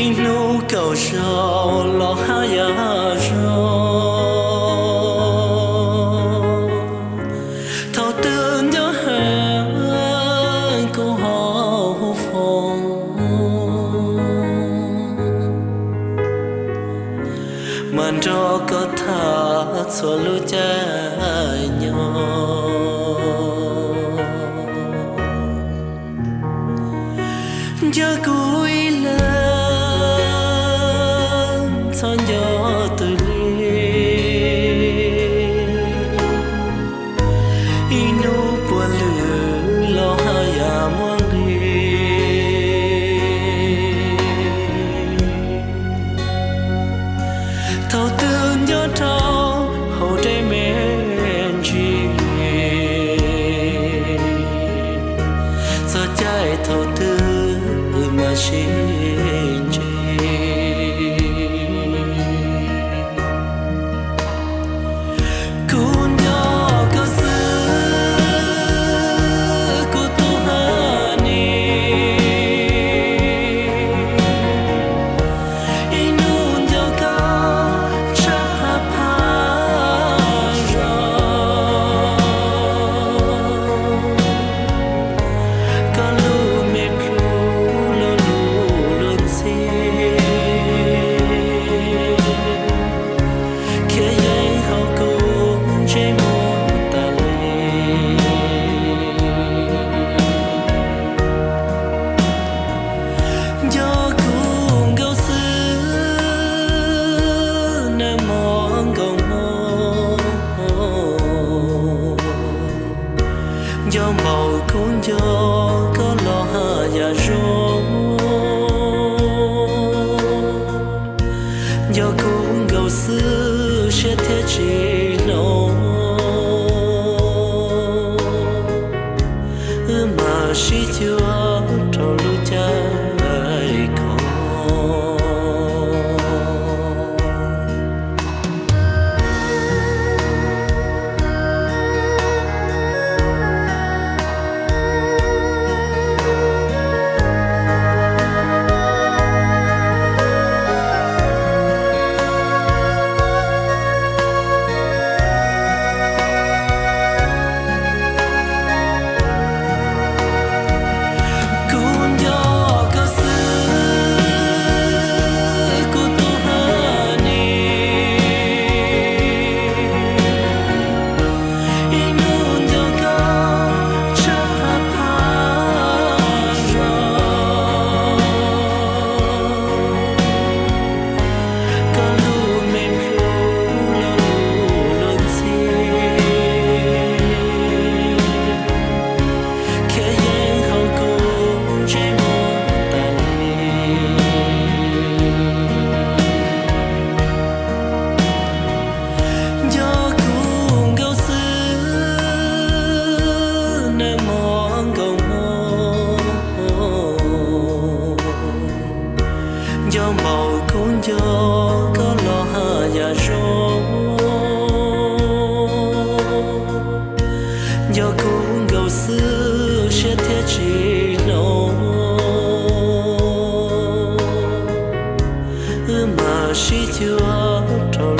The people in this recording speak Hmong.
Ib hnub kaum zaus los haj yam zoo, thaum twg nco heev kuv ho hu foob, mas nrog koj tham txhua lub caij nyoog. Nco kuv ib leeg txhob nco twg li, ib hnub puav lwm los haj yam muaj nqis. Thaum twg nco rau hauv dej me ntsis, txog caij thaum twg wb mam sib ntsib. Kuv nco koj xwb, kuv tus haiv neeg, ib hnub nco koj tshaj phaj zog. Koj lub me plhu lo lus luag ntxhi, khiav yeej hauv kuv ntsej muag tas li. Nco kuv nkaus xwb, nag hmo nkaus hmo, nco npaum kuv nco koj los haj yam zoo. Nco kuv nkaus xwb siab thiaj tsis hloov, wb mam sib cuag rau lub caij khoom. Kuv nco koj xwb, kuv tus haiv neeg, ib hnub nco koj tshaj phaj zog. Koj lub me plhu lo lus luag ntxhi, khiav yeej hauv kuv ntsej muag tas li. Nco kuv nkaus xwb, nag hmo nkaus hmo, nco npaum kuv nco koj los haj yam zoo. Nco kuv nkaus xwb siab thiaj tsis hloov, wb mam sib cuag rau